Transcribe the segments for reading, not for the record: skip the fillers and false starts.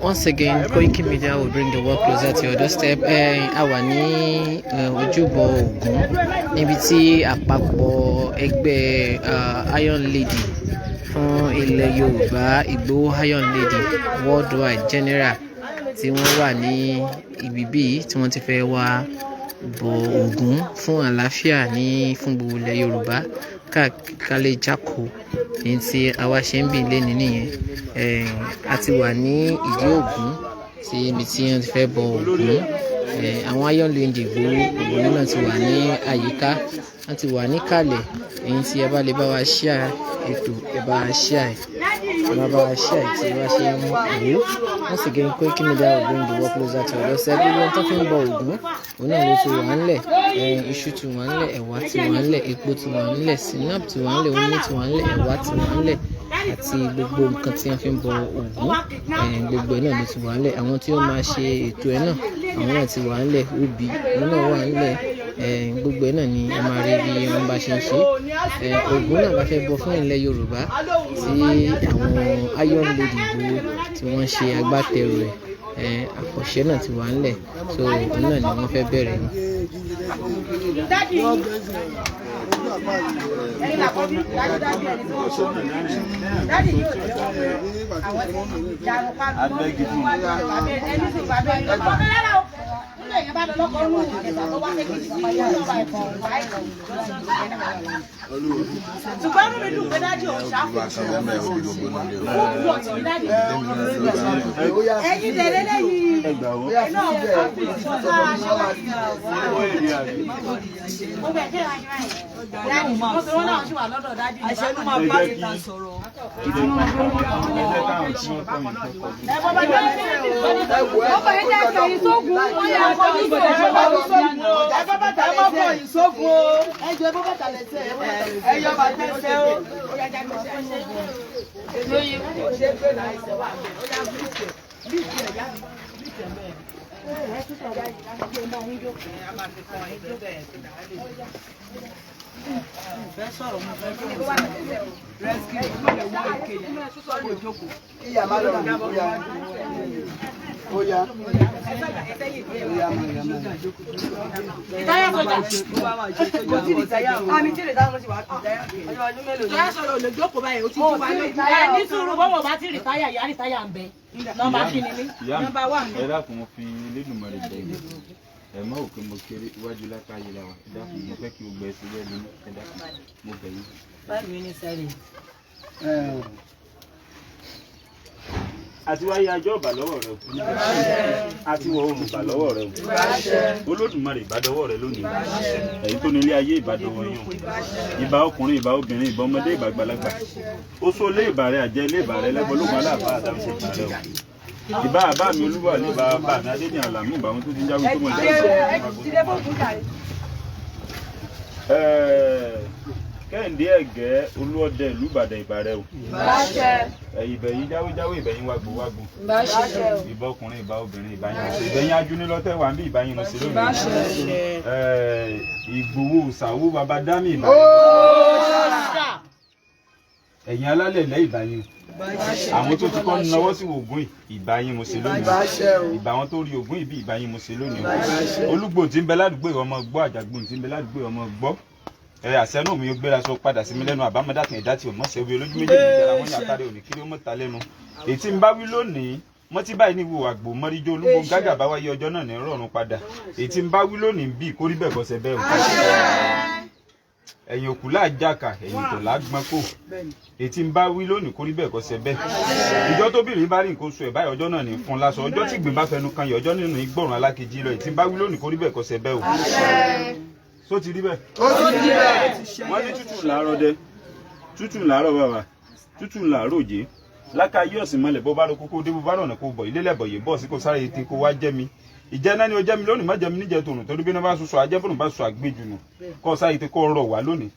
Once again, Koiki Media will bring the work closer to your doorstep. A wà ní ojúbọ Ògún níbi tí àpapọ̀ ẹgbẹ́ Iron Lady fún ilẹ̀ Yorùbá, Ìgbòho Iron Lady Worldwide General, tí wọ́n wà ní ibi bíi tí wọ́n ti fẹ́ wá bọ Ògún fún àlàáfíà ní fún gbogbo ilẹ̀ Yorùbá kálẹ̀ jákò. Ní tí àwa ṣe ń bì léni nìyẹn. A ti wà ní ìdí Ògún tí ibi tí wọ́n ti fẹ́ bọ Ògún. Àwọn Iron Lady Ìgbòho Ògún náà ti wà ní àyíká, wọ́n ti wà níkàlẹ̀. Ẹ̀yin tí ẹ bá lè bá wa share ètò, ẹ bá wa share ẹ, bá wa share tí ẹ bá ṣe ń wò ó. Once again, Koiki Media will bring the work closer to your doorstep. Gbogbo ohun tó fi ń bọ Ògún, òun náà ló ti wà ńlẹ̀. Iṣu ti wà ńlẹ̀, ẹ̀wà ti wà ńlẹ̀, epo ti wà ńlẹ̀, schnapps ti wà ńlẹ̀, omi ti wà ńlẹ̀, ẹ̀wà ti wà ńlẹ̀, àti gbogbo nǹkan tí wọ́n fi ń bọ Ògún, gbogbo ẹ̀ náà ló ti wà ńlẹ̀. Àwọn tí ó máa ṣe ètò ẹ̀ náà, àwọn náà ti wà ńlẹ̀. Obì, òun náà wà ńlẹ̀. Gbogbo ẹ̀ náà ni ẹ máa rí bí wọ́n bá ṣe ń ṣe. Ògún náà la fẹ́ bọ fún ilẹ̀ Yorùbá tí àwọn Iron Lady Ìgbòho tí wọ́n ṣe agbátẹrù ẹ̀. Àfọ̀ṣẹ náà ti wà ńlẹ̀, so òun náà ni wọ́n fẹ́ bẹ̀rẹ̀ ni. Daddy ẹni làkọ́bí dájúdájú ẹni tí wọ́n kọ́ daddy yóò jẹ́wọ́ pé àwọn ti jarun pa ẹni sì bàbá ẹni lọ́kọ́ rárá o. Nínú èèyàn bá lọ lọ́kọ́ rú ìkẹta tó wá sékìtì ọmọ ìyá ọba ẹ̀fọ́ wáyé. Ṣùgbọ́n inú mi dùn pé daddy ò ṣàfù fún ọ̀tí daddy. Ẹ̀yin tẹ̀lé lẹ́yìn náà ṣe wá sí mo bẹ̀ kí ẹ̀ daddy wọ́n fi wọ́n náà ṣì wà lọ́dọ̀ daddy. Àṣẹ ló máa bá mi ta sọ̀rọ̀. Ẹ bọ́ bá jẹ́ Ọkọ̀ yẹn jẹ́ kẹ̀yìn sógun, wọ́n yà kọjú sógun. Ẹ bọ́ bàtà ẹ mọ́ kọ̀yìn sógun o. Ẹ jọ ẹ bọ́ bàtà lẹ́sẹ̀ ẹ yọ bàtà ẹsẹ̀ o. Ìyá má lọ rí ó yá ó yá ó yá má yá má. Ìtáyà sọjà. Kò tí ì rìtáyà o. Àmì tí ì rìtáyà mo sì wà rìtáyà. Ọdún mélòó ni? Ìtáyà sọ̀rọ̀ ò lè jókòó báyìí, ó ti jó wa lójú. Ẹ ní sùúrù, bọ́wọ̀ bá ti rìtáyà, ìyá rìtáyà ń bẹ. Nọ́mbà kí ni mí? Ìyá mi, Nọ́mbà wà mí. ẹ dákun, mo fi Elédùmarè bẹ̀ yín. Ẹ má ò pé mo kéré iwájú lápá yìí la wà. Ẹ dákun, mo fẹ́ kí gbogbo ẹ ṣe bẹ́ẹ̀ lónìí. Ẹ dákun, mo bẹ̀ yín. 5 minutes silence. Àti wáyé ajọ́ ọ̀bà lọ́wọ́ rẹ o, àti wọ̀ oòrùn bà lọ́wọ́ rẹ o, Olódùmarè ìbádọ́wọ́ rẹ lónìí. Ẹ̀yin tó ní ilé ayé, ìbádọ́wọ́ yín o. Ìbà ọkùnrin, ìbà obìnrin, ìbà ọmọdé, ìbà àgbàlagbà, oṣó lé ìbà rẹ, àjẹ́ lé ìbà rẹ, lẹ́bọ̀ lógun aláàbá àdámṣe ìbà rẹ o. Ìbà àbá mi olúwa ní ìbà bàbá mi adéyàn àlàmú, ìbà àwọn tó ti ń jáwé tó mọ̀ jáwé. Kẹ́hìndé Ẹ̀gẹ́, Olúọdẹ ìlú Ìbàdàn, ìbà rẹ o. Ìbẹ̀yìn jáwéjáwé, ìbẹ̀yìn wàgbò wàgbò, ìbà ọkùnrin, ìbà obìnrin, ìbà yín ọ̀sẹ̀, ìbẹ̀yìn ajúnilọ́tẹ̀ wà ń bí, ìbà yín ọ̀sẹ̀ lónìí. Ìgbòho Ṣàwó baba dámì, ìbà yín. Ẹ̀yin alálẹ̀ lẹ́, ìbà yín o. Àwọn tó ti kọ́ nawọ́ sí Ògún yìí, ìbà yín mo ṣe lónìí. Ìbà àwọn tó rí Ògún ìbí, ìbà yín mo ṣe lónìí o. Olúgbò tí ń bẹ ládùúgbò, ìwọ ọmọ gbọ́. Àjàgbò tí ń bẹ ládùúgbò, ìwọ ọmọ gbọ́. Ẹ àṣẹ náà mi yóò gbéra sọ padà sí mi lẹ́nu. Àbámọ́dá kan ìdá tí ò mọ̀ọ́sẹ̀ obi olójú méjèèjì ìjàrá wọn ní àtàrẹ òní kiri ó mọ̀ ta lẹ́nu. Èyí tí ń bá wí lónìí mọ́tí báyìí ní wo àgbò mọ́ríjó olúgbò gágà bá wáyé ọjọ́ náà ní rọ̀rùn padà. Èyí tí ń bá wí lónìí bí kórí bẹ́ẹ̀ kọ́sẹ̀ bẹ́ẹ̀ o. Ẹ̀yìn òkú láàjàkà, ẹ̀yìn tó lágbọ́n kò. Èyí tí ń bá wí lónìí kórí bẹ́ẹ̀ kọ́sẹ̀ bẹ́ẹ̀. Ìjọ tóbìnrin bá rí nǹkan oṣù ẹ̀ báyìí, ọjọ́ náà ní fún lásọ. Ọjọ́ tí ìgbín bá fẹnu kan yìí, ọjọ́ nínú ìgbọ̀rùn alákejì lọ. Èyí tí ń bá wí lónìí kórí bẹ́ẹ̀ kọ́sẹ̀ bẹ́ẹ̀ o. Só ti rí bẹ́ẹ̀. Wọ́n ní tútù làárọ̀ dẹ, tútù làárọ̀ bàbà, tútù làárọ̀ òjé láka yí ọ̀sìn mọ́lẹ̀. Bó bá ro kókó dé, bó bá rọ̀nà kó bọ̀ ilé lẹ̀bọ̀ yé bọ̀ sí kó sáré ètè kó wá jẹ́ mi. Ìjẹ́ náà ni ó jẹ́ mi lónìí, má jẹ́ mi níjẹ́ tòrùn torí bí náà bá sọ̀sọ̀ ajẹ́fóònù bá sọ àgbéjù nù kọ́ sáré ètè kó rọ̀ wá lónìí.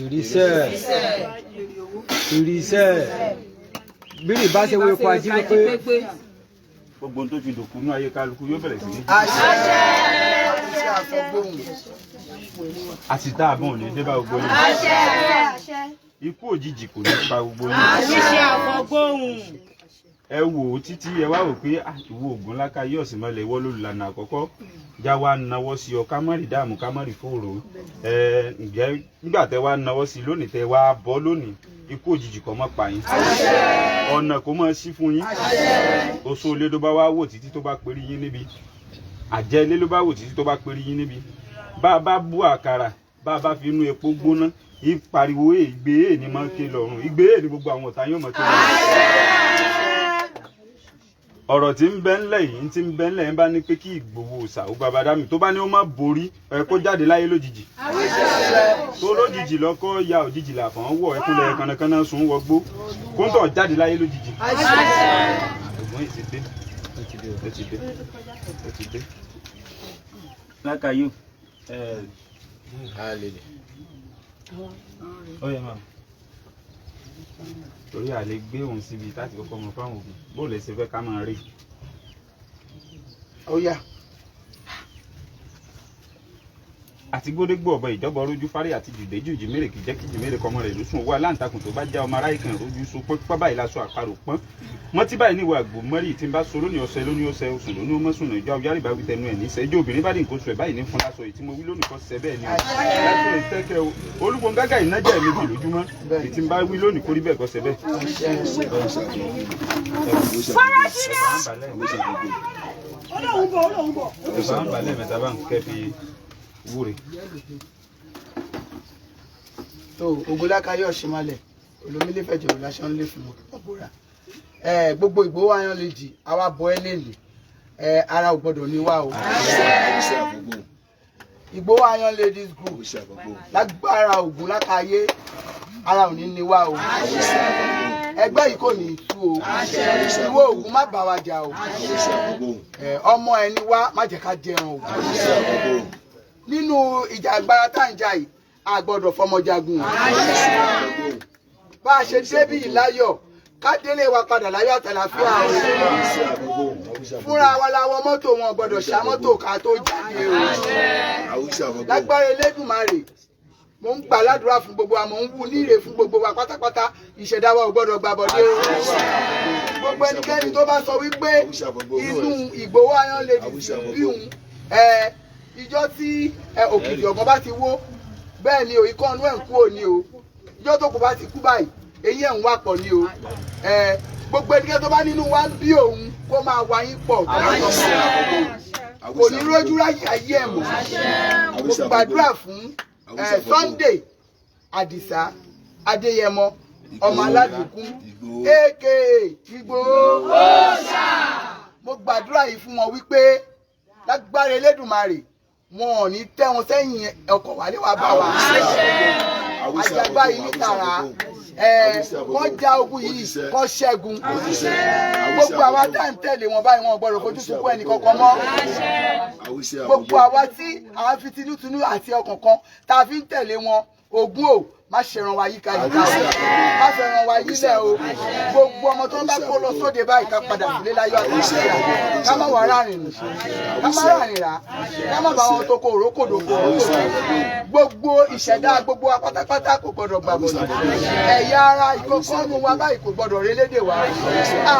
Ìrísẹ́. Ìrìsẹ̀ bírì bá ṣe wo epo ají pé Gbogbo ohun tó ti dòkú nú ayé kálukú yóò bẹ̀rẹ̀ sí ní. Àṣẹ àfọgbóhùn. Àti tá àbọ̀n ò ní dé bá gbogbo yín. Ikú òjijì kò ní pa gbogbo yín. Ẹ wò ó títí ẹ wá wò pé ìwọ Ògúnláka yóò sì mọlẹ̀ ìwọ lólùlànà àkọ́kọ́ já wa nawọ́ sí ọ ká má rí dààmú ká má rí fòrò. Ẹ ǹjẹ́ nígbà tẹ wá nawọ́ sí lónìí tẹ wá bọ́ lónìí, ikú òjijì kò mọ́ pa yín, ọ̀nà kò mọ́ sí fún yín. Oṣó ilé ló bá wá wò títí tó bá perí yín níbi, àjẹ́ ilé ló bá wò títí tó bá perí yín níbi. Bá a bá bú àkàrà, bá a bá fi inú epo gbóná, ìpariwo ìgbé èè ní máa ń ké lọ́rùn, ìgbé èè ní gbogbo àwọn ọ̀tá yóò máa ké lọ́rùn. Ọ̀rọ̀ tí ń bẹ ńlẹ̀ yìí tí ń bẹ ńlẹ̀ ń bá ní pé kí Ìgbòho Òòṣà ó bàbá dá mi tó bá ní ó má borí ẹ kó jáde láyé lójijì, tó lójijì lọ́kọ́ ya òjijì làfọ̀n wọ̀ ẹkúnlẹ̀ kànákànná sùn wọgbó kóńtọ̀ jáde láyé lójijì. Ògùn yìí ti dé, ó ti dé, ó ti dé. Lákàyò ó yẹ máa torí à lè gbé òun síbi láti kọ́kọ́ mọ fáwọn òbí bó lè ṣe fẹ́ ká máa rí. Ó yá. Àti gbódégbò ọ̀bọ ìjọba rójú fárí àti jùdéjùjì mérèkì jẹ́kìjì mérèkì ọmọ rẹ̀ ló sùn owó aláǹtakùn tó bá já ọmọ aráyé kan rójú so pọ́n báyìí láṣọ àparò pọ́n mọ́tí báyìí níwọ̀ àgbò mọ́rí tí ń bá so lónìí ọ̀sẹ̀ lónìí ọ̀sẹ̀ oṣù lónìí ọmọ sùn ìjọ àwùjáre bá wí tẹnu ẹ̀ ní sẹ́jọ́ obìnrin bá ní nǹkan oṣù ẹ̀ báyìí ní fún láṣọ èyí tí mo wí lónìí kọ́ sẹ́ bẹ́ẹ̀ ni láṣọ ìtẹ́kẹ́ o olúgbòǹgágà ìnájà ẹ̀mí bì lójúmọ́ èyí tí ń bá wí lónìí kórí bẹ́ẹ̀ kọ́ sẹ́ bẹ́ẹ̀. Ẹ̀fà ń balẹ̀ mẹ́ta bá ń kẹ́ fi wúre. Tó Ògúnláka yóò ṣe malẹ̀ olómílẹ̀ fẹ̀jọ̀rọ̀ lásán lè fún ọ̀bọ̀ra. Gbogbo Ìgbòho Iron Lady àwa bọ̀ ẹ́ lèlè ara ò gbọ́dọ̀ ní wá o. Ìgbòho Iron Ladies Group lágbára Ògúnláka ayé ara ò ní ní wá o. Ẹgbẹ́ yìí kò ní tú o. Ìwọ Ògún má bá wa jà o. Ọmọ ẹni wá má jẹ́ ká jẹun o. Nínú ìjà agbára tá à ń jà yìí a gbọ́dọ̀ fọmọ jagun o. Bá a ṣe débí láyọ̀ ká délé wa padà láyọ̀ àtàlàfíà o. Fúnra wa la wọ mọ́tò, wọn gbọ́dọ̀ ṣá mọ́tò ká tó jáde o. Lágbára Elédùmarè mo ń gbà ládùúrà fún gbogbo wa, mo ń wú níre fún gbogbo wa pátápátá, ìṣẹ̀dá wa ò gbọ́dọ̀ gbàbọ̀dé o. Gbogbo ẹnikẹ́ni tó bá sọ wípé inú Ìgbòho Iron Lady bí òun ìjọ tí òkìtì ọ̀gbọ́n bá ti wó bẹ́ẹ̀ ni o, ikọ́ inú ẹ̀ ń kú òní o. Ìjọ tó kù bá ti kú báyìí eyín ẹ̀ ń wà pọ̀ ni o. Gbogbo ẹnikẹ́ni tó bá nínú wa ń bí òun kó máa wá yín pọ̀ kò ní rójú ráyè ayé ẹ̀ mọ́. Mo gbàdúrà fún Sunday Adisa Adéyẹmọ ọmọ aládùnkún aka Ìgbòho. Mo gbàdúrà yìí fún wọn wípé lágbára Elédùmarè wọn ò ní tẹ́ wọn sẹ́yìn ọkọ̀ wálé wá bá wa. Àjàgbá yìí ní tààrà wọ́n ja ogun yìí kọ́ ṣẹ́gun. Gbogbo àwa tá à ń tẹ̀lé wọn báyìí wọn ò gbọ́dọ̀ fojú sunkún ẹnì kankan mọ́. Gbogbo àwa tí àwa fi tinútinú àti ọkàn kan tá a fi ń tẹ̀lé wọn, Ògún o má ṣe ràn wá yíká yíká o, má fẹ́ ràn wá yílẹ̀ o. Gbogbo ọmọ tó ń bá kó lọ sóde báyìí ká padà sílé láyọ̀ àtàlàfíà, ká má wà ráàrin nù, ká má ráàrin rà, ká má bá wọn tó kó òrókòdòkò. Gbogbo ìṣẹ̀dá gbogbo wa pátápátá kò gbọdọ̀ gbàbọ̀dọ̀. Ẹ̀yà ara ìkọ̀kọ́ nu wa báyìí kò gbọdọ̀ relédè wa.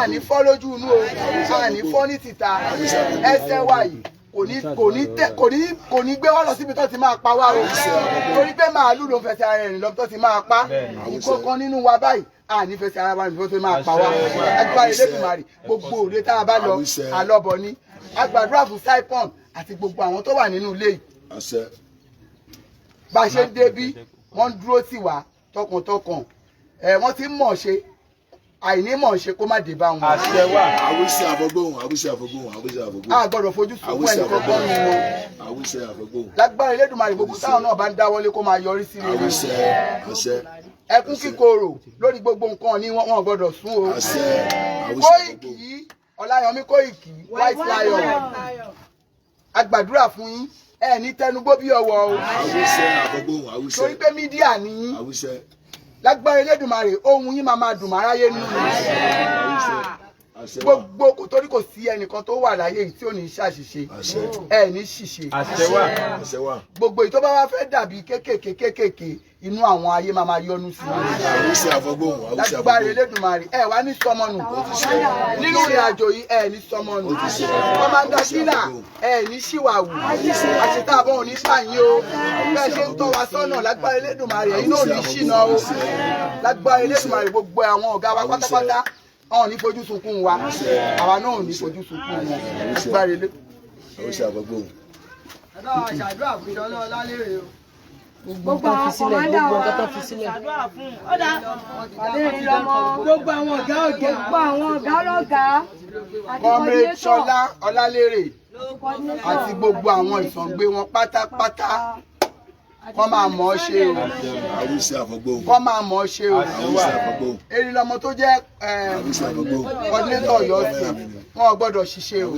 Àní fọ́ lójú inú o, àní fọ́ ní tìta. Ẹsẹ̀ wa yìí kò ní gbé wá lọ síbi tó ti máa pa wá o, torí pé màálù ló ń fẹsẹ̀ ara rìn lọ tó ti máa pa. Ìkọ̀kan nínú wa báyìí àní fẹsẹ̀ ara wa rìn tó ti máa pa wá. Agbára Elédùmarè gbogbo òde tá a bá lọ àlọ́bọ̀ ni. A gbàdúrà fún Saipon àti gbogbo àwọn tó wà nínú ilé yìí. Bá a ṣe ń débí wọ́n ń dúró tì wá tọkàntọkàn. Wọ́n ti ń mọ̀ ṣe, àìní mọ̀ ṣe kó má dé bá wọn. Àṣẹ wà. Àwíṣe àfọgbóhùn, àwíṣe àfọgbóhùn, àwíṣe àfọgbóhùn. A gbọ́dọ̀ fojú sunkún ẹnì kankan nínú wọn. Àwíṣe àfọgbóhùn. Lágbára Elédùmarè gbogbo táwọn náà bá ń dáwọ́lé kó máa yọrí sí rere. Àwíṣe àṣẹ. Ẹkún kíkorò lórí gbogbo nǹkan ni wọn gbọ́dọ̀ sún o. Àṣẹ. Àwíṣe. Kóìkì Ọláyọmí Kóìkì White Lion, a gbàdúrà fún yín, ẹ ní tẹnugbó bí ọwọ́ o. Àwíṣe àfọgbóhùn, àwíṣe. Torí pé mídíà ni yín. Àwíṣe. Lágbára Elédùmarè, ohun yín máa máa dùn máráyé nínú Àṣẹ wà. gbogbo kò, torí kò sí ẹnìkan tó wà láyé yìí tí ò ní ṣàṣìṣe. Àṣẹ. Ẹ ní ṣìṣe. Àṣẹ wà. Àṣẹ wà. Gbogbo èyí tó bá wá fẹ́ dàbí kéékèèké kéékèèké, inú àwọn ayé máa máa yọnu sí i. Àwíṣẹ àfọgbóhùn, àwíṣẹ Lágbára àfọgbóhùn. Elédùmarè, ẹ wá ní sọmọnù nínú ìrìn àjò yìí, ẹ ní sọmọnù. Kọmáńdà Ṣílà, ẹ ní ṣìwàwù, àṣetàbọ̀ ò ní pààyàn o. Bẹ́ẹ̀ ṣe ń tọ́ wa sọ́nà, lágbára Elédùmarè, ẹ̀yin náà ò ní ṣìnà o. Lágbára Elédùmarè, gbogbo àwọn ọ̀gá wa pátápátá, àwọn ò ní fojú sunkún wa, àwa náà ò ní fojú sunkún wọn. Lágbára Elédùmarè. Àwíṣẹ àfọgbóhùn. Ẹ bá wa ṣàdúrà fún Ṣọlá Ọlálérè o. Gbogbo nǹkan tó fi sílẹ̀, gbogbo nǹkan tó fi sílẹ̀. Bàbá lọ́mọ. Gbogbo àwọn ọ̀gá ọ̀gá. Gbogbo àwọn ọ̀gá ọlọ́gàá. Àti Comrade coordinator. Ṣọlá Ọlálérè Coordinator. àti gbogbo àwọn ìsọ̀ǹgbé wọn pátápátá, kọ́ máa mọ̀ ọ́ ṣe o. Àwíṣẹ àfọgbóhùn. Kọ́ máa mọ̀ ọ́ ṣe o. Àwíṣẹ àfọgbóhùn. Eri lọmọ tó jẹ́ Àwíṣẹ àfọgbóhùn. coordinator Ọ̀yọ́ State, wọn ò gbọ́dọ̀ ṣiṣẹ́ o.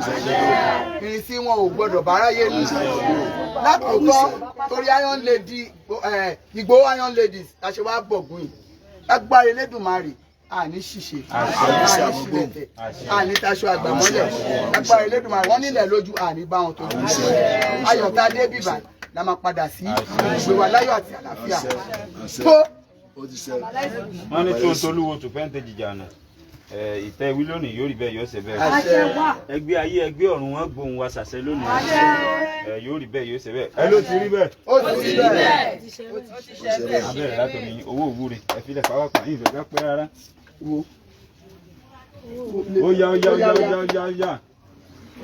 Ìrìnsí wọn ò gbọ́dọ̀ báráyé nù lákòótọ́, torí Iron Lady, Ìgbòho Iron Ladies la ṣe wá bọ̀gùn yìí. Lágbára Elédùmarè, àní ṣìṣe, àní ṣìlẹ̀tẹ̀, àní taṣọ àgbàmọ́lẹ̀. Lágbára Elédùmarè, wọ́n nílẹ̀ lójú, àní bá wọn tó dùn. Ayọ̀tá dé bìbà la máa padà sí ìgbé wa láyọ̀ àti àlàáfíà. Àṣẹ. Tó. Ó ti ṣẹ. Wọ́n ní tó ń tolúwo tó fẹ́ ń tẹ jìjà nà ìtẹ́ wí lónìí, yóò rí bẹ́ẹ̀, yóò ṣe bẹ́ẹ̀. Àṣẹ wà. Ẹgbẹ́ ayé, ẹgbẹ́ ọ̀run, wọn gbóhùn wa ṣàṣẹ lónìí. Yóò rí bẹ́ẹ̀, yóò ṣe bẹ́ẹ̀. Ẹ ló ti rí bẹ́ẹ̀. Ó ti rí bẹ́ẹ̀. Abẹ́rẹ́ látòmí owó òwúre, ẹ filẹ̀ pàápàá ìfẹ́ ká pẹ́ rárá. Wo. Ó yá, ó yá, ó yá, ó yá, ó yá, ó yá.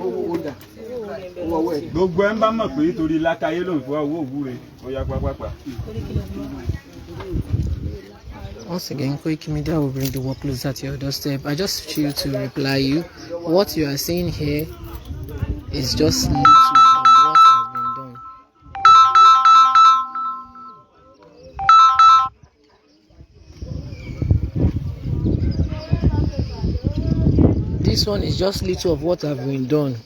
Owó ó dà, owó ọwọ́ ẹ̀. Gbogbo ẹ ń bá mọ̀ pé torí lákàyé ló ń fi wá owó òwúre, ó yá pápápá. Once again, Koiki Media will bring the work closer to your doorstep. I just feel to reply you. What you are seeing here is just little of what has been done. This one is just little of what have been done.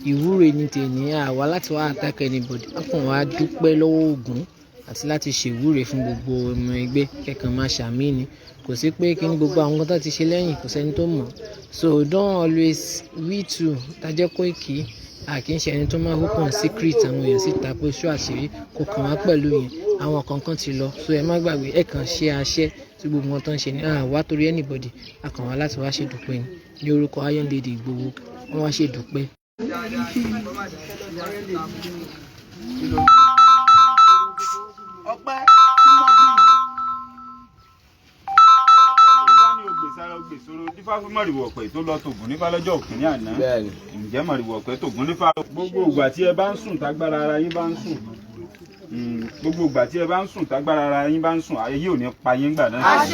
Ìwúre ní tèmi, àwa láti wá attack anybody. A kàn wá dúpẹ́ lọ́wọ́ Ògún àti láti ṣèwúre fún gbogbo ọmọ ẹgbẹ́ kẹkàn máa ṣàmì ni. Kò sí pé kí ní gbogbo àwọn nǹkan tó ti ṣe lẹ́yìn, kò sẹ́ni tó mọ̀. So don't always, we too tajẹ́ Koiki, a kì í ṣe ẹni tó máa open secret àwọn èèyàn síta pé ṣó àṣírí kò kàn wá pẹ̀lú yẹn. Àwọn kankan ti lọ, so ẹ má gbàgbé, ẹ kàn ṣe àṣẹ tí gbogbo wọn tó ń ṣe ní àwa torí anybody. A kàn wá láti wá ṣèdúpẹ́ ni ní orúkọ Iron Lady Ìgbòho, wọ́n wá ṣèdúpẹ́. Ọpẹ́ mọ́ bí. Ifá ní ogbè sára ogbè sóró, dífá fún mọ̀rìwò ọ̀pẹ tó lọ tògùn nífá lọ́jọ́ òkìní àná. Bẹ́ẹ̀ni. Ǹjẹ́ mọ̀rìwò ọ̀pẹ tògùn nífá. Gbogbo ìgbà tí ẹ bá ń sùn tágbára ara yín bá ń sùn, gbogbo ìgbà tí ẹ bá ń sùn tágbára ara yín bá ń sùn, ayé ò ní pa yín gbà náà.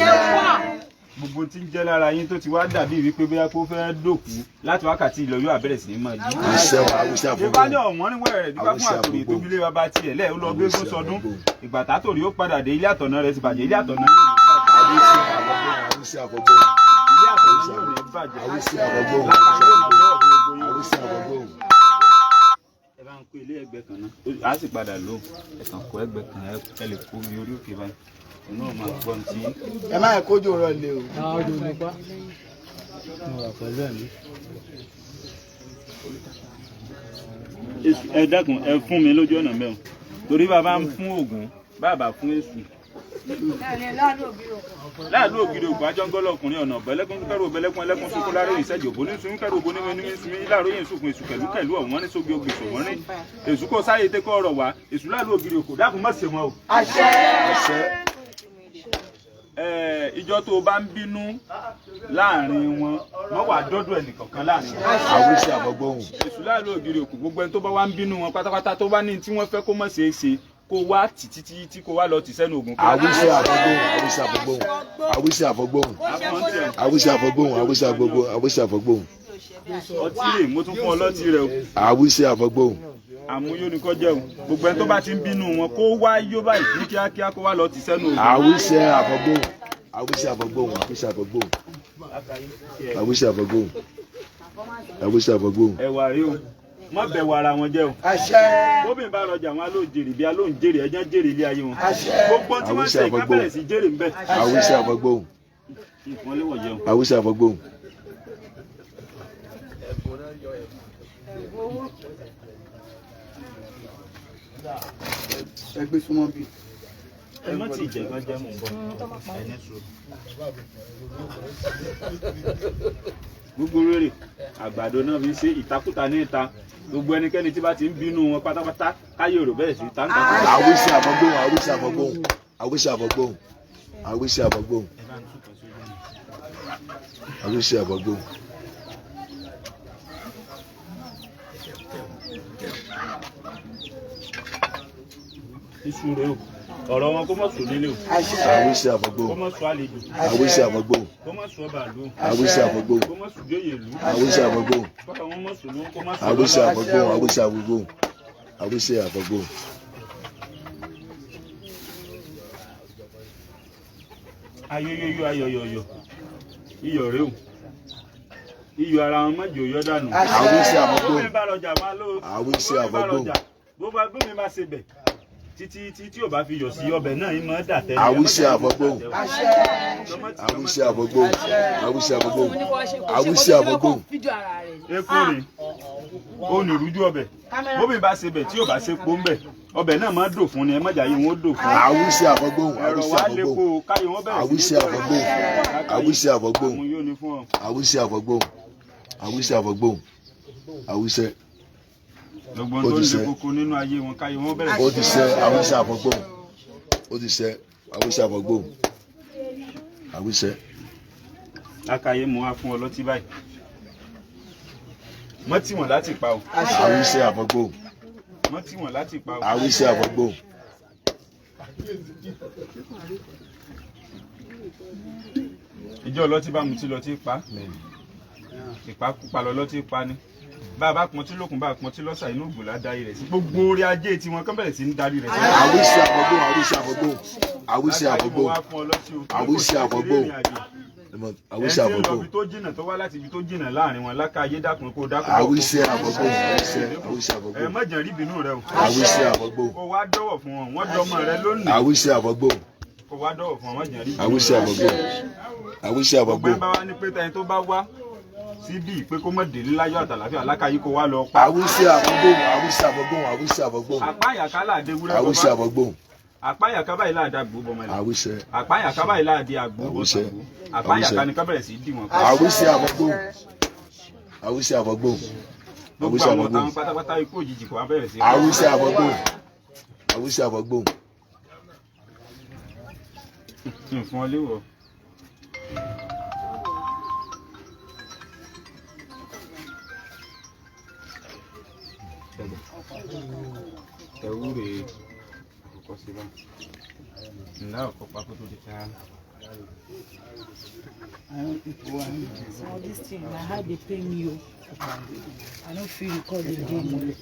Gbogbo tí ń jẹ́ lára yín tó ti wá dàbí wípé bóyá kó fẹ́ dòkú, láti wákàtí ìlọ yóò àbẹ̀rẹ̀ sí ní máa jí. Àṣẹ wà, àwíṣẹ Ìfá ní àfọgbóhùn. ọ̀wọ́n ní wẹ̀rẹ̀, dípá fún àtòrí tó bí lé bàbá tiẹ̀ lẹ́ẹ̀ ó lọ gbé fún sọdún. Ìgbà tátòrí ó padà dé, ilé àtọ̀nà rẹ̀ ti bàjẹ́, ilé àtọ̀nà yóò ní bàjẹ́. Àwíṣẹ àfọgbóhùn. Àwíṣẹ àfọgbóhùn. Ilé àtọ̀nà yóò ní bàjẹ́. Àwíṣẹ àfọgbóhùn. Lákàáyé ò máa lọ́wọ́ gbogbo yín. Àwíṣẹ àfọgbóhùn. Ẹ bá ń kó ilé ẹgbẹ́ kan náà, á sì padà lò ẹ kàn kó ẹgbẹ́ kan, ẹ lè kó mi orí òkè báyìí, òun náà máa gbọ́n tí. Ẹ má yẹ kójú rọ lé o. Mo wà pẹ̀lú ẹ̀mí. Ẹ dákun, ẹ fún mi lójú ọ̀nà mẹ́wọ̀n, torí bàbá ń fún Ògún, bàbá fún Èṣù láàlú ògiri ògùn ajọ́ngọ́lọ́ ọkùnrin ọ̀nà ọ̀bẹ̀lẹ́kùn kẹrù ọ̀bẹ̀lẹ́kùn ẹlẹ́kùn sunkún láàrọ̀ ìṣẹ́jì òbó ní sun kẹrù òbó ní ní sunmi láàrọ̀ yìí sunkún èṣù kẹlú kẹlú ọ̀wọ́n ní sógi ogbè sọ̀wọ́n ní èṣù kò sáyé tẹ́kọ̀ ọ̀rọ̀ wá èṣù láàlú ògiri òkò, dákun má ṣe wọn o. Àṣẹ. Àṣẹ. Ìjọ tó o bá ń bínú láàrin wọn, mọ́ wàá dọ́dọ̀ ẹnìkọ̀ọ̀kan láàrin wọn. Àwíṣẹ àfọgbóhùn. Èṣù láàlú ògiri òkú, gbogbo ẹni tó bá wá ń bínú wọn pátápátá, tó bá ní tí wọ́n fẹ́ kó mọ̀ ṣeé ṣe, kó wá tì títí tí kó wá lọ tì sẹ́nu ògùn. Àwíṣẹ àfọgbóhùn. Àwíṣẹ àfọgbóhùn. Àwíṣẹ àfọgbóhùn. Àwíṣẹ àfọgbóhùn. Àwíṣẹ àfọgbóhùn. Àwíṣẹ àfọgbóhùn. Ọtí rè, mo tún fún ọ lọ́tí rẹ o. Àwíṣẹ àfọgbóhùn. Àmúyó ni kò jẹ́ o. Gbogbo ẹni tó bá ti ń bínú wọn, kó wá yó báyìí ní kíákíá, kó wá lọ tì sẹ́nu ògùn. Àwíṣẹ àfọgbóhùn. Àwíṣẹ àfọgbóhùn. Àwíṣẹ àfọgbóhùn. Àwíṣẹ àfọgbóhùn. Àwíṣẹ àfọgbóhùn. Ẹwà rí o. Má bẹ̀ wọ ara wọn jẹ́ o. Bóbìnrin bá rọjà wọn ló jèrè bí alóhùn jèrè ẹjẹ́ jèrè ilé ayé wọn. Gbogbo tí wọ́n ń ṣe ìka bẹ̀rẹ̀ sí jèrè ń bẹ̀. Àwíṣe àfọgbóhùn. Nǹkan léwọ̀ jẹun. Àwíṣe àfọgbóhùn. Ẹ gbé súnmọ́ bí. Ẹ má tí ì jẹ́ kán jẹ́ mò ń bọ̀. Ẹni sùúrù. Gbogbo rere àgbàdo náà fi ń ṣe ìtakùtà ní ìta. Gbogbo ẹnikẹ́ni tí bá ti ń bínú wọn pátápátá káyé rò bẹ́ẹ̀ sí táǹkà. Àwíṣe àfọgbóhùn. Àwíṣe àfọgbóhùn. Àwíṣe àfọgbóhùn. Àwíṣe àfọgbóhùn. Àwíṣe àfọgbóhùn. Iṣu rẹ o. Ọ̀rọ̀ wọn kó má sùn nílé o. Àwíṣe Kó àfọgbóhùn. má sùn àlejò. Àwíṣe àfọgbóhùn. Kó má sùn ọba ìlú. Àwíṣe àfọgbóhùn. Kó má sùn jóyè ìlú. Àwíṣe àfọgbóhùn. Kọ́ra wọn má sùn lówó kó má sùn Àwíṣe lọ́lá. àfọgbóhùn. Àwíṣe àfọgbóhùn. Àwíṣe àfọgbóhùn. Ayóyóyó ayọ̀yọ̀yọ̀. Iyọ̀ rẹ o. Iyọ̀ ara wọn má jò yọ dànù. Àwíṣe àfọgbóhùn. Bómi bá lọjà máa ló. Àwíṣe Bómi bá àfọgbóhùn. lọjà. Bó bá bómi bá ṣe bẹ̀. Títí tí tí ò bá fi yọ̀ sí ọbẹ̀ náà yín máa dà tẹ́lẹ̀. Àwíṣe àfọgbóhùn. Àwíṣe àfọgbóhùn. Àwíṣe àfọgbóhùn. Àwíṣe àfọgbóhùn. Epo rè ó ní ìrújú ọbẹ̀. Bómi bá ṣe bẹ̀ tí ò bá ṣe pó ń bẹ̀. Ọbẹ̀ náà máa dò fún ni ẹ má jà yín wọn ó dò fún. Àwíṣe àfọgbóhùn. Ẹ̀rọ Àwíṣe wa lè àfọgbóhùn. kó o káyọ̀ wọn bẹ̀rẹ̀ sí Àwíṣe ní àfọgbóhùn. Àwíṣe àfọgbóhùn. Àwọn yóò ní fún ọ. Àwíṣe àfọgbóhùn. Àwíṣe àfọgbóhùn. Àwíṣe. Gbogbo Ó ohun tó ti ń le ṣe. koko nínú ayé wọn káyọ̀ wọn bẹ̀rẹ̀ Ó sí ti ṣe. Àwíṣe àfọgbóhùn. Ó ti ṣe. Àwíṣe àfọgbóhùn. Àwíṣe. Lákàyè mú wa fún ọ lọ́tí báyìí. Mọ́ tì wọ́n láti pa o. Àwíṣe àfọgbóhùn. Mọ́ tì wọ́n láti pa o. Àwíṣe àfọgbóhùn. Ìjọ ọlọ́tí bá mutí lọ́tí pa. Ìpakúpa lọ́lọ́tí pa ni. Bá a bá pọntí lókun bá a pọntí lọ́sà inú ògùn lá darí rẹ̀ sí. Gbogbo orí ajé tiwọn kán bẹ̀rẹ̀ sí ní darí rẹ̀ sí. Àwíṣe àfọgbóhùn. Àwíṣe àfọgbóhùn. Àwíṣe Lákàyè mú àfọgbóhùn. wa fún ọ lọ́tí o. Àwíṣe àfọgbóhùn. Àwíṣe Ẹ ti ń lọ àfọgbóhùn. ibi tó jìnnà tó wá láti ibi tó jìnnà láàrin wọn lákàyè dákun kó dákun. Àwíṣe àfọgbóhùn. Àwíṣe. Àwíṣe Ẹ àfọgbóhùn. má jẹ́ rí ìbínú rẹ o. Àwíṣe àfọgbóhùn. Kó wá dọ́wọ̀ fún wọn, wọ́n dọ́mọ rẹ lónìí. Àwíṣe àfọgbóhùn. Kó wá dọ́wọ̀ fún wọn, má jẹ́ rí ìbínú Àwíṣe rẹ. àfọgbóhùn. Àwíṣe Gbogbo ẹ àfọgbóhùn. bá wá ní pé tẹni tó bá wá síbí pé kó má délé láyọ̀ àtàlàfíà lákàyè kó wá lọ pa. Àwíṣe àfọgbóhùn. Àwíṣe àfọgbóhùn. Àwíṣe àfọgbóhùn. Àpá àyàká láàdé wúrẹ́ Àwíṣe bọ́bá. àfọgbóhùn. Àpá àyàká báyìí láàdá àgbò bọ́mọlẹ̀. Àwíṣe. Àpá àyàká báyìí láàdé àgbò Àwíṣe. bọ́sàgbó. Àpá àyàká ni ká bẹ̀rẹ̀ sí í dì wọ́n pa. Àwíṣe àfọgbóhùn. Àwíṣe àfọgbóhùn. Gbogbo Àwíṣe àwọn ọ̀tá àfọgbóhùn. wọn pátápátá ikú òjijì kò wá bẹ̀rẹ̀ sí í. Àwíṣe àfọgbóhùn. Àwíṣe àfọgbóhùn. Nǹkan ọléwọ̀. Ẹ̀wúre àkọ́kọ́ sí bá. Ǹlá ọ̀kọ́ pákó tó di ká. All this thing, my heart dey pain me o. I no fit record again.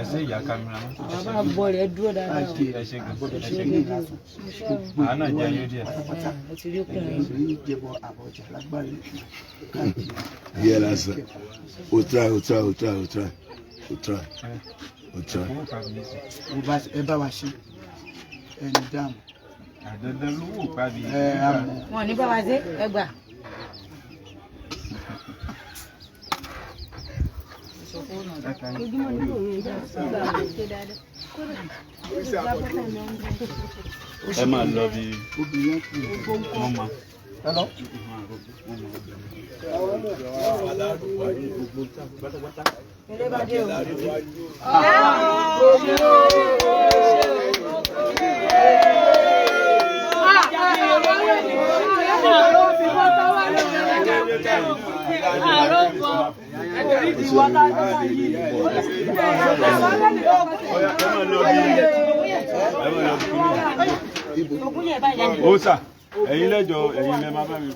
Ẹ ṣe ìyá kámẹ́rà mọ́. Bàbá àbọ̀ rẹ̀ dúró dáadáa o. Ẹ ṣe gan. Ẹ ṣe gan. Àánà jẹ́ ayé díẹ̀. Mo ti rí ọkùnrin. Yeah, that's it. O try, o try, o try, o try. O try. O try. Owó pàbí sí. Ẹ bá wa ṣe ẹni dáàmú. Àdandan lówó pàbí. Ẹ àmọ́. Wọn ò ní bá wa ṣe é gbà. Ẹ máa lọ bí wọ́n mọ. Ọya, ẹ máa lọ bí ẹ máa lọ bí kíní. Ó sà. Ẹ̀yin lẹ́jọ́ ẹ̀yin lẹ́ máa bá mi.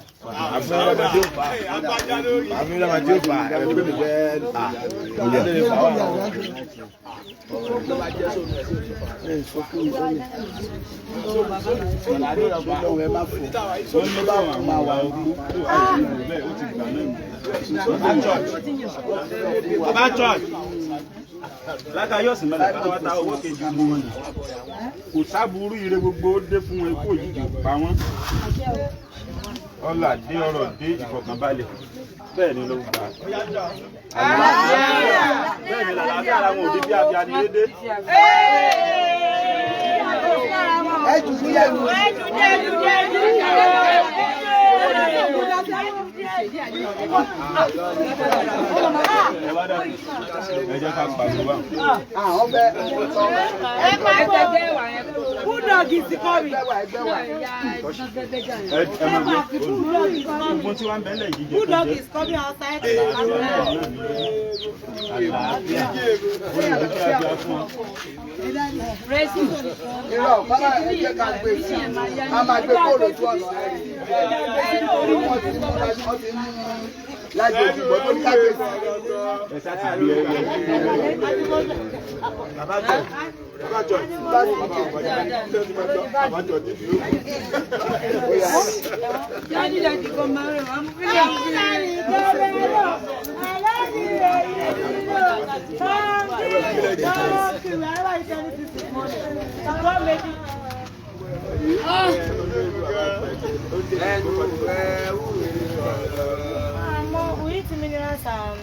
Bàbá church. Látàyọ̀ sí mẹ́lẹ̀ pátápátá owó kejì gbogbo wọn. Kò sábúrú ire gbogbo ó dé fún wọn ikú òjijì pa wọ́n. Ọlà dé ọrọ̀ dé ìfọ̀kànbalẹ̀. Bẹ́ẹ̀ ni ló gbà. Bẹ́ẹ̀ ni làlàáfíà ara wọn ò dé bí abíyá ni dédé. Ẹ jù sí ẹnu. Ẹ wá dàbí. Ẹ jẹ́ ká pariwo báwọn. Àwọn fẹ́ Ẹ pa Bulldog is coming. ẹgbẹ́ wa ẹgbẹ́ wa. Ẹ ẹ máa gbé ogun tí wọ́n ń bẹ́lẹ̀ yìí jẹ́ kó Bulldog jẹ́. is coming outside. Àlàáfíà. Ó lè dé bí abíyá fún wọn. Irọ́ bàbá ẹ jẹ́ ká gbé sí i. A máa gbé kóòlù ojú ọ̀nà ẹ̀. Wọ́n ti mú wọ́n ti mú lájọ òdìbò tó ní ká gbé sí i. Ẹ sá ti gbé ẹ We eat minerals and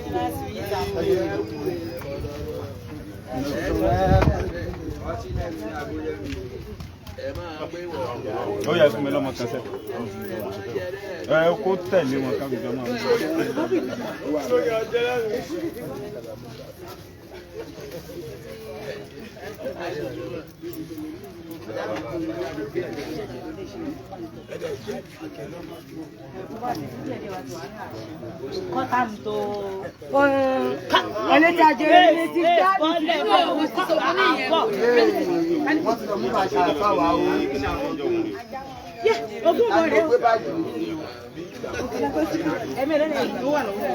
minerals we eat and Ó yẹ fún mi lọ́mọ kan sẹ́. Ẹ kó tẹ̀lé wọn ká gbogbo ọmọ. kọ́tà mi tó. Wọ́n ti lọ mú bàtà àfáwà o. Ogún Ta bọ̀ ló rẹ̀ gbé báyìí? ẹ̀mí rẹ̀ ló wà lọ́wọ́.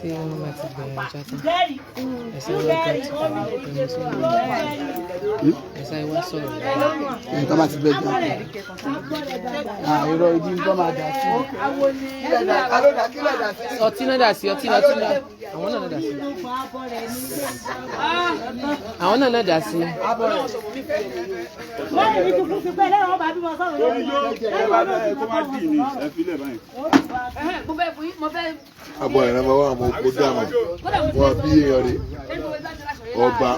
Tí wọ́n bá ti bẹ̀rẹ̀ ọjà tán, Bẹ́ẹ̀ni, ẹ sáré wá gàtì ẹ sáré wá sọ̀rọ̀ lọ́wọ́. Nǹkan bá ti gbẹ jù. Irọ́ ibi nǹkan máa dà sí. Kílẹ̀ dà aló dà kílẹ̀ dà sí. Ọtí náà dà sí, ọtí náà, ọtí náà, àwọn náà náà dà sí. Àwọn náà náà dà sí. wọ́n ní tuntun ti pẹ́ lẹ́yìn ọba bímọ sọ̀rọ̀ Torí yóò ẹ bá ẹ kó má dì ní ẹ filẹ̀ báyìí. Abọ́ ìran máa wà àwọn opó dànù. Wọ́n bí èèyàn rí. Ọba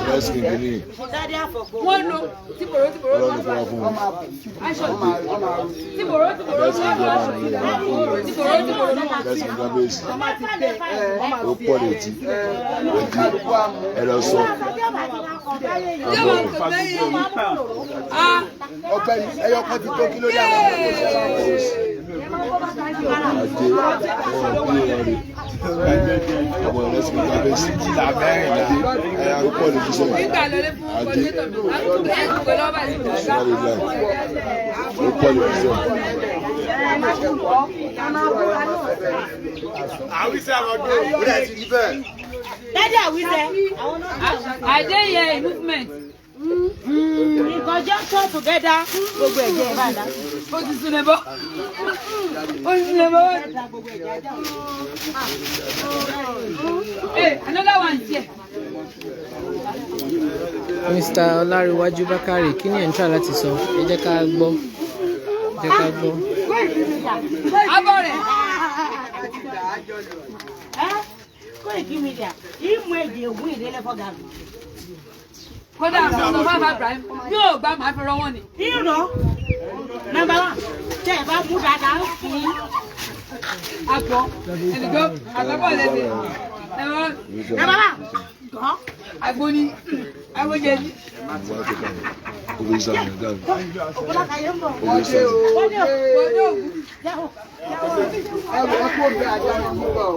Rice King ní Dádé àfọ̀gbọ́. Wọ́n lo tìbòrò tìbòrò Ọlọ́run fún wa fún wọn. aṣọ tìbòrò tìbòrò Rice King ọba ní ìlànà fún wọn. tìbòrò tìbòrò. Rice King kábíyèsí. Ó pọ̀ létí. Kálukú àmú. Ẹ lọ sọ. Abọ́ Ọ̀gbẹ́ni ẹyọ kan ti tó kí ló dé àwọn ọmọ ìṣẹ̀lẹ̀. Ajé wọn bí èèyàn rí. Abọ́ Rice King kábíyèsí. Ajé ó pọ̀ létí sẹ́yìn. Nígbà lọlé fún kọ́dínétọ̀ mi, àwọn tó bẹ̀rẹ̀ ìgbẹ́ lọ́wọ́ báyìí. Sùnmọ́lélá. Ó pọ̀ létí sẹ́yìn. Dádé àwísẹ́. Àdé yẹ movement. In conjunction together, gbogbo ẹ̀jẹ̀ ẹ̀ bá dá. Ó ti sún lè bọ́. Ó ti sún lè bọ́. Hey, another one here. Mr. Ọlárẹ̀wájú Bákàrè, kí ni ẹ̀ ń try láti sọ? Ẹ jẹ́ ká gbọ́. Ẹ jẹ́ ká gbọ́. Abọ́ rẹ̀. Koiki Media, ìmú èdè ògùn ìdílé fọ́gàmù. Kódà àwọn ọmọ bàbá Ibrahim yóò gbá màá fi rọ wọ́n ni. Ìrọ̀ nọ́mbà wà tẹ́ ẹ bá mú dáadáa ń fi Àgbọ̀ ẹnìkan àgbọ̀bọ̀ lẹ́sẹ̀. Ẹ̀wọ̀n nọ́mbà wà gọ́. àgbo ni àgbo jẹ̀dí. Orí sàmì dànù. Ògùnlákàyé ń bọ̀. Orí sàmì. Bọ́dọ̀ ògùn. Ẹ wọ ẹ kó bẹ ajá ní mú bọ o.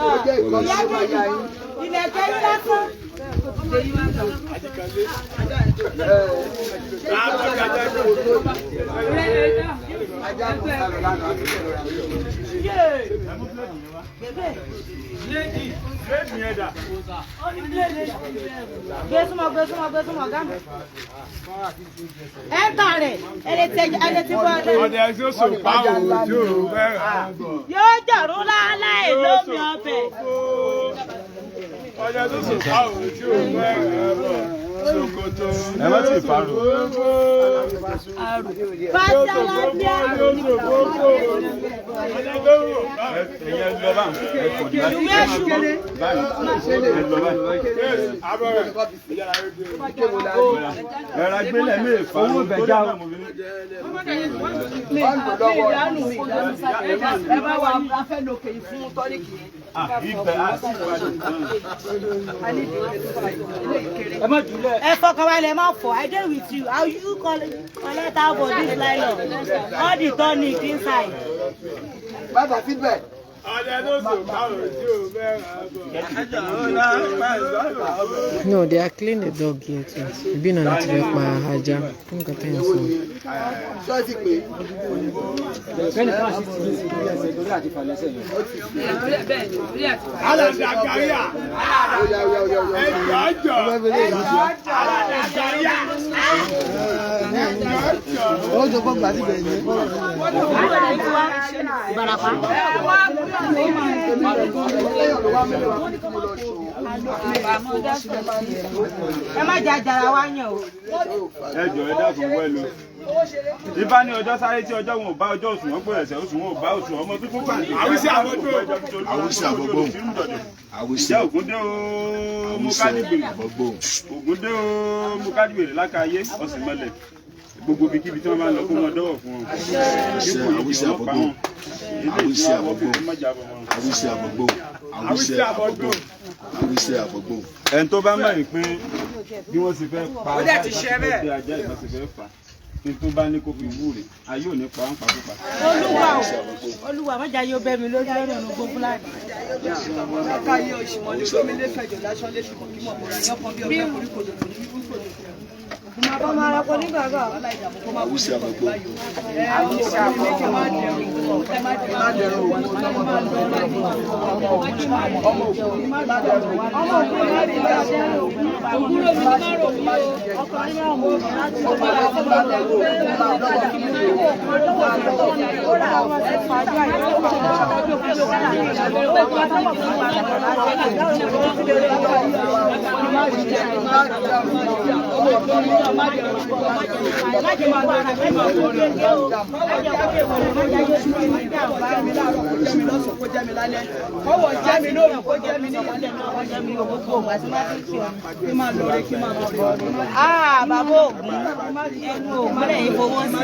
Ó jẹ́ ìkọ́ni tó bá yá yín. Ilẹ̀kẹ̀ yín lásán. Ajá kò sálọ lánàá àti ìrora. Gbé súnmọ́, gbé súnmọ́, gbé súnmọ́, ọ̀gá mi. Ẹ tà rẹ̀, ẹ lè tẹ ẹ lè ti bọ́ ẹ. Ọdẹ tó sòpá òjò bẹ́ẹ̀ bọ̀. Yóò jọ̀rún láláì lómi ọbẹ̀. Ọdẹ tó sòpá òjò bẹ́ẹ̀ bọ̀. Ṣòkòtò Ẹ má ti parọ́. Fájáládé. Yóò sòfófó. Ọdẹ tó wò. Ẹ̀yẹ lọ bá ẹ kò ní láti báyìí ẹ lọ báyìí. Abọ́rẹ̀. Ẹ̀rọ gbélé mi fà á tó náà mo fi ní. Wọ́n ń lò lọ́wọ́. Ẹ bá wa a fẹ́ lo kèyí fún tọ́níkì yẹn. Ibẹ̀ á sì wájú. Ẹ fọkàn balẹ̀, má fọ̀. I dey with you. How you collect out for this nylon? All the tonic inside. Bàtà síbẹ̀. Ọdẹ tó sòpá òjò bẹ́ẹ̀ bọ̀. No, they are clean the dog here too. Ìbí náà láti fẹ́ pa ajá. Nǹkan tẹ́ ń sọ. Ṣọ́ọ̀ṣì pé. Alàdàgàyà. Ó yá ó yá ó yá ó yá. Ẹjọ́ àjọ. Alàdàgàyà. Ó jọ kó gbà síbẹ̀ yẹn. Ìbàràpá. Lẹ́yìn ló wá mẹ́rin wá kí mo lọ ṣòwò. Ẹ má jẹ àjàrà wa yàn o. Ẹ jọ ẹ dákun wẹ́ lọ. Ifá ní ọjọ́ sáré tí ọjọ́ wọn ò bá ọjọ́ òsùn wọn pé ẹsẹ̀ òsùn wọn ò bá òsùn ọmọ tuntun pàdé. Àwísí àbọ̀gbò. Àwísí àbọ̀gbò. Àwísí Ìjẹ́ Ògúndé ooo mo kájú gbèrè. àbọ̀gbò. Ògúndé ooo mo kájú gbèrè lákàáyé ọ̀sìn mọ́lẹ̀. Gbogbo ibikíbi tí wọ́n bá ń lọ kó wọn dọ́wọ̀ fún wọn. Àwísí Dípò yìí àwísí wọ́n pa àbọ̀gbò. wọn. Ilé Àwísí ìtura wọ́n àbọ̀gbò. fi má jábọ̀ wọn. Àwísí àbọ̀gbò. Àwísí àbọ̀gbò. Àwísí àbọ̀gbò. Ẹni tó bá mọ̀ yìí pé bí wọ́n sì fẹ́ pa ajá ìbọn ajá ìbọn sì fẹ́ fà á ní tó bá ní kó fi wúre ayé ò ní pa á ń pa pípa. Olúwa o, Olúwa má jẹ́ ayé ó bẹ́ mi lórí lọ́nà ọ̀nà ogun Fúlàní. Ká yé oṣù mọ́lé gómi lé fẹ̀jọ̀ lásán lé ṣùgbọ́n kí mọ̀ mọ́ra ní ọkàn bí ọgbẹ́ koríkodò kò ní wí kòdò. Ọmọ ara kò ní gbàgbọ́. Àwísí àbọ̀gbò. Àwísí àbọ̀gbò. Ẹ má dẹrùn Ọmọ òkú má dẹrùn. Ọmọ òkú má rí bá ṣe ògúnrò mi ní má rò mí o. Ọkùnrin náà mú láti Ọmọ òkú má dẹrùn. Má dọ́wọ́ fún mi. ó rà àwọn ṣe fàájì Kó jẹ́ mi lọ́sàn-án, kó jẹ́ mi lálẹ́. Kọ́wọ́ jẹ́ mi lóru, kó jẹ́ mi níyàlẹ́. Kí máa lọ rẹ, kí máa bọ̀ rẹ. Ah, bàbá Ògún, ẹnu Ògún lẹ́yìn fowó sí.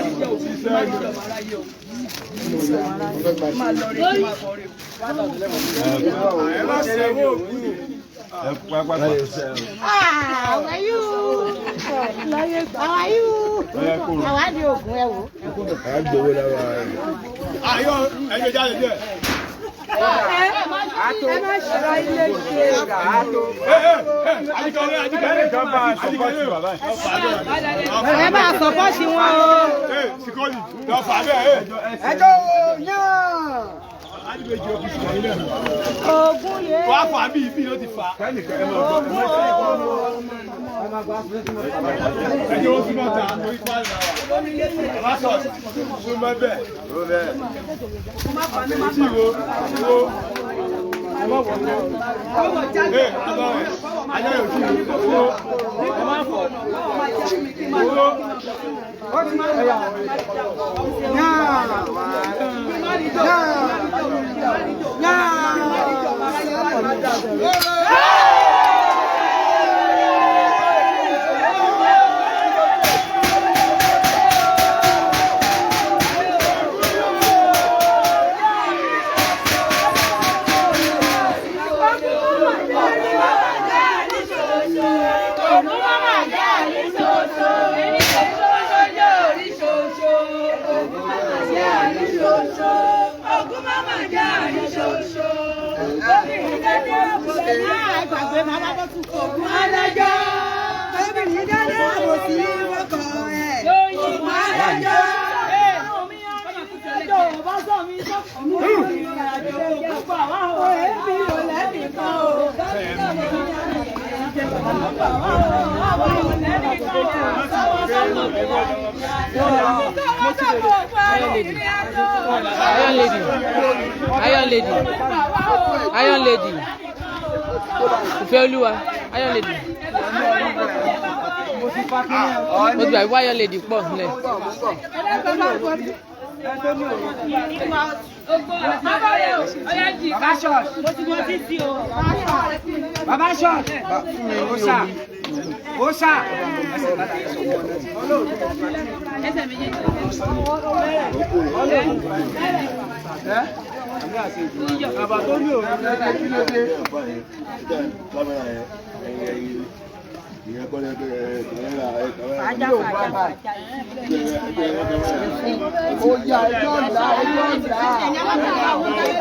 Máa lọ rẹ, kí máa bọ̀ rẹ. Ẹ má ṣe owó òkú. Ẹ pápá Ah, how are you? How are you? Àwa ni Ògún ẹ wò. Àgbowó lára rẹ̀. Ayọ̀ ẹjọ́ jáde díẹ̀. Ẹ má ṣe ra ilé ṣe. Ajíkọ̀lé ajíkọ̀lé. Ẹnìkan bá a sọpọ́tì bàbá yìí. Ẹ bá a sọpọ́tì wọn o. Sikọ́lì lọ fà bẹ́ẹ̀. Ẹjọ́ yán. Adìbèjì òkú sí wọ̀nyí náà. Ògún yé. Wàá fà bí ibi ló ti fà. Kẹ́nìkan ẹ máa gbọ́. Ògún o. Ẹjọ́ ó súnmọ́ ta orí pàdé náà wà. Bàbá sọ̀tì súnmọ́ bẹ́ẹ̀. Tí wo wo. Ee, àbọ̀ rẹ̀, ajá yóò tí wo. Wo. Ògún má mà jẹ́ àríṣoṣo. Èmi ò lẹ́nìkan o. Iron Lady, Iron Lady, Iron Lady, Ìfẹ́ Olúwa, Iron Lady. Mo ti gbà wípé Iron Lady pọ̀ nílẹ̀. Bàbá short. Ó sà. Ó sà. Bàbá tó ní òun Kí ló dé? Ó yá, ẹjọ́ ńlá, ẹjọ́ ńlá,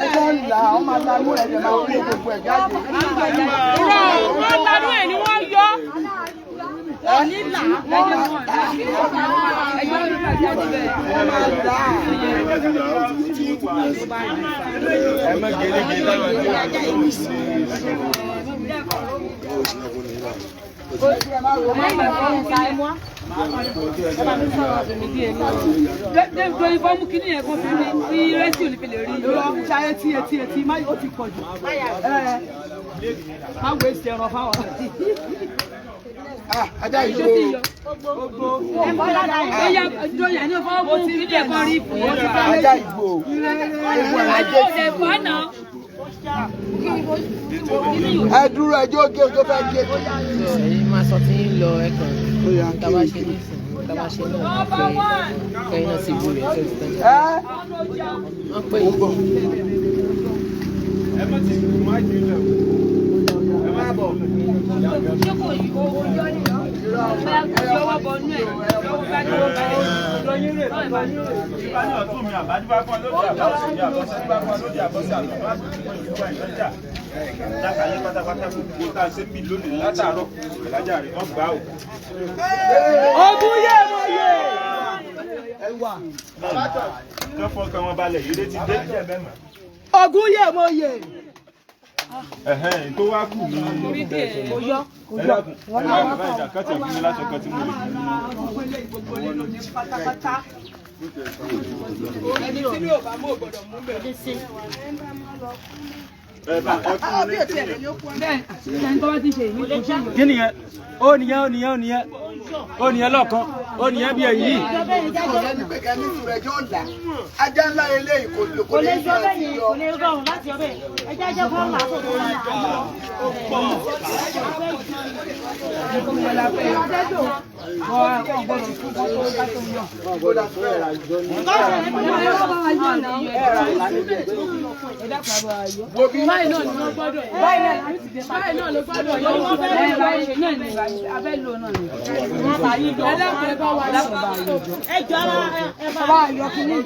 ẹjọ́ ńlá, wọ́n máa lanú ẹ̀jẹ̀ máa kó gbogbo ẹ̀ jáde. Wọ́n lanú ẹ̀ ni wọ́n yọ. Wọ́n máa là á. Torí fọ́ọ̀mù kìíní yẹn kan fi mi tí rẹ́sì ò ní fi lè rí. Lọ ṣayé tí etí etí má ó ti pọ̀ jù. Ẹ má wo èsì ẹran fáwọn. Ah, ajá yìí o, Bóyá jọyà ní fọ́ọ̀mù kìíní yẹn kan rí fún yẹn. Ajá ìgbò, ewu ẹ̀ Àjọ òde fọ́nà. Ẹ dúró, ẹjọ́ gé tó fẹ́ gé. So ẹ̀yin máa sọ tí ń lọ ẹ̀kan tá a bá ṣe nísìnyí, tá a bá ṣe náà, wọ́n pé kẹ́yìn náà sì wúre tó ti tán. Ẹ́ Wọ́n pè yín. Ẹ má ti má jẹ ilẹ̀ o. Ẹ má bọ̀. Ṣé kò yí owó yọ ní? Bóyá kò fi ọwọ́ bọ inú ẹ̀ lọ́wọ́ bá ní ọwọ́ bá ní. Ìbá ní ọ̀tún mi àbájúbá fún ọ lóde àbọ̀sí mi àbọ̀sí bá fún ọ lóde àbọ̀sí àtọ̀tún àtọ̀tún ìjọba ìlọ́jà. Lákàyé pátápátá gbogbo tá a ṣe ń bì lónìí látàárọ̀ ìlàjà rẹ̀ wọ́n gbà ó. Ogun yé mo yé. Kán fọkàn wọn balẹ̀, ire ti dé. Ogun yé mo yé. Ẹ̀hẹ́n, tó wá kù ní ẹ dákun, ẹ dákun, báyìí dà kán tiẹ̀ fún mi láṣọ kan tí mo lè fi mú. Gbogbo ilé gbogbo ilé ló ní pátápátá. Ẹni tí mi ò bá mú ò gbọ́dọ̀ mú bẹ̀. Ẹ bá ẹ fún mi ní kíni. Bẹ́ẹ̀ ni tó bá ti ṣe ìmí kò ṣe ìmí. Kí nìyẹn? Ó nìyẹn, ó nìyẹn, ó nìyẹn, ó nìyẹn lọ́ọ̀kan, ó nìyẹn bí ẹ̀yìn yìí. Ọ̀rẹ́ mi pé kẹ́mi sùn rẹ̀ jọ́ ńlá. Ajá ńlá eléyìí kò lè Kò lè ṣe yọ bẹ́ẹ̀ àti yẹn, yọ. kò lè rọrùn láti yọ bẹ́ẹ̀. Ẹ jẹ́ jẹ́ fọ́ọ̀mù àkókò náà. Wo bí Báyìí náà ni wọ́n gbọ́dọ̀ yọ. Báyìí náà ló gbọ́dọ̀ yọ. Wọ́n fẹ́ lò báyìí náà ni abẹ́ lò náà ni. Ẹ dákun, ẹ bá wa yọ. Ẹ jọ ara ẹ bá yọ kínní.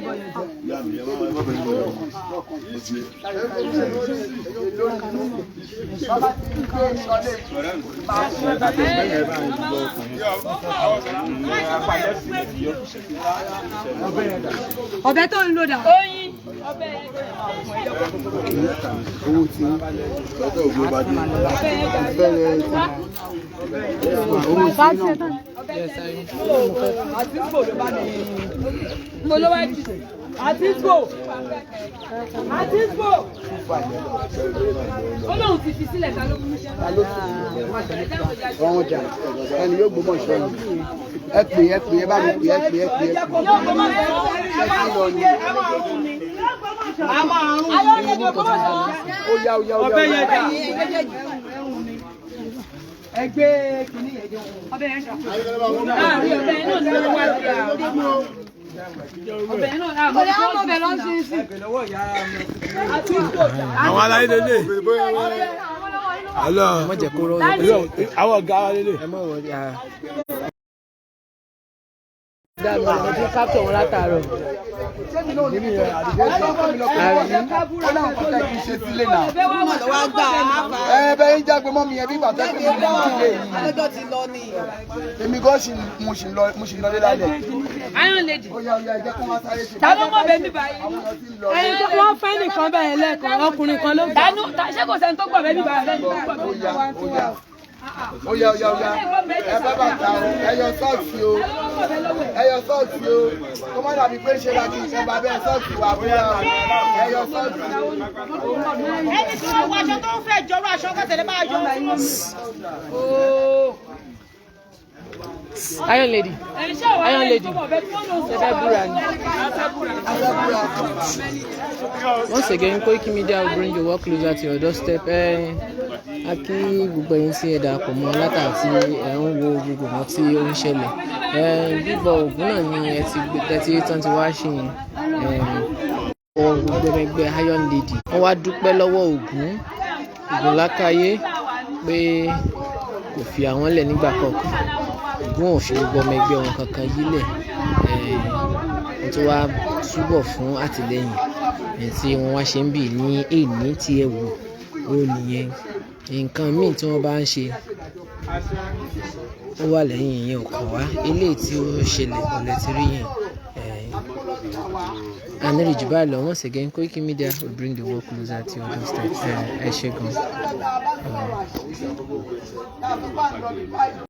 Bàbá ti ń gbé sọlé. Ọ̀bẹ tó ń lò dà. Oyin ọbẹ̀ Owó tí lọ́tọ̀ ògbó bá dé fẹ́rẹ̀ owó tí náà. Yes, I Àti Igbo ló bá mi. mo ló wá jù. Àti Igbo. Àti Igbo. Ó lóun ti fi sílẹ̀, ta ló mú iṣẹ́. Ọ̀hún jà ẹni yóò gbọ́mọ̀ ṣọ́ ni. Ẹ pè, ẹ pè, ẹ bá mi pè, ẹ pè, ẹ pè, ẹ pè. Yóò gbọ́ mọ̀ sọ́. Ẹ máa rún ni. Ẹ máa rún ni. A máa rún ni. Ó yá, ó yá, ó yá. Ọbẹ̀ yẹn dà. Ẹgbẹ́ kìíní yẹn jẹ́ wọn. Ọbẹ̀ yẹn láàrin ọbẹ̀ yẹn náà ni wọ́n wá sí ọbẹ̀ yẹn náà. Ọ̀rẹ́ àwọn ọbẹ̀ lọ sí sí. Àti Igbo dà. Àwọn aláyé lélẹ̀. Ẹ má jẹ́ kó rọ́. Àwọn ọ̀gá wa lélẹ̀. Ẹ má wọrí ara. Dá mi ọ̀rọ̀ tí kápítọ̀ wọn látàárọ̀. Sẹ́mi náà ní ó láwọn kọ́tà kì í ṣe sílé náà. Ọbẹ̀ wá wà Ẹ bẹ́ẹ̀ ń jágbe. jágbe mọ́ mi yẹn bí ìgbà tó pé mi ní ìdílé yìí. Alọ́jọ́ ti lọ ni. Èmi gan ṣì mo ṣì ń lọ, mo ṣì ń lọlé lálẹ́. Iron Lady. Ó yá, ó yá, ẹ jẹ́ kó wá sáré ṣe. Ta ló mọ̀ bẹ́ẹ̀ mi báyìí? Àwọn ọ̀nà tí ń lọ. Ẹni tó wọ́n fẹ́ nìkan báyìí lẹ́ẹ̀kan, ọkùnrin kan ló gbà. Ṣé kò sẹ́ni tó gbọ̀ bẹ́ẹ̀ mi báyìí? Lẹ́ni tó gbọ̀ Ó yá, ó yá. Ó yá, ó yá, ó yá. Ẹ bá bàtà o, ẹ yọ sọ́ọ̀sì o. Ẹ yọ sọ́ọ̀sì o. Kó má dàbí pé ṣe la kì í ṣe bàbá ẹ sọ́ọ̀sì wà fúnra o. Ẹ yọ sọ́ọ̀sì o. Ẹni tí wọ́n wọ aṣọ tó ń fẹ́ jọrọ aṣọ kẹsẹ̀ lè máa yọ fún Iron Lady, Iron Lady, ṣe fẹ́ búra ni? Once again, Koiki Media will bring your work closer to your doorstep. A kí gbogbo ẹ̀yin tí ẹ darapọ̀ mọ́ látà tí ẹ ń wo gbogbo nǹkan tí ó ń ṣẹlẹ̀. Bíbọ Ògún náà ni ẹ ti tẹ́tí tán ti wá ṣe yẹn. Gbogbo ẹgbẹ́ Iron Lady. Wọ́n wá dúpẹ́ lọ́wọ́ Ògún Ògúnlákáyé pé kò fi àwọn lẹ̀ nígbà kọ̀ọ̀kan. Ògún ò fi gbogbo ọmọ ẹgbẹ́ wọn kankan yílẹ̀. Wọ́n tún wá túbọ̀ fún àtìlẹ́yìn ẹ̀ tí wọ́n wá ṣe ń bì ní èní tí ẹ wò ó nìyẹn. Nǹkan míì tí wọ́n bá ń ṣe ó wà lẹ́yìn ìyẹn ò kàn wá. Eléyìí tí ó ṣẹlẹ̀ ọ̀lẹ́ ti rí yẹn. Aniri jù báyìí lọ. Once again, Koiki Media will bring the world closer to your doorstep. Ẹ ṣé gan.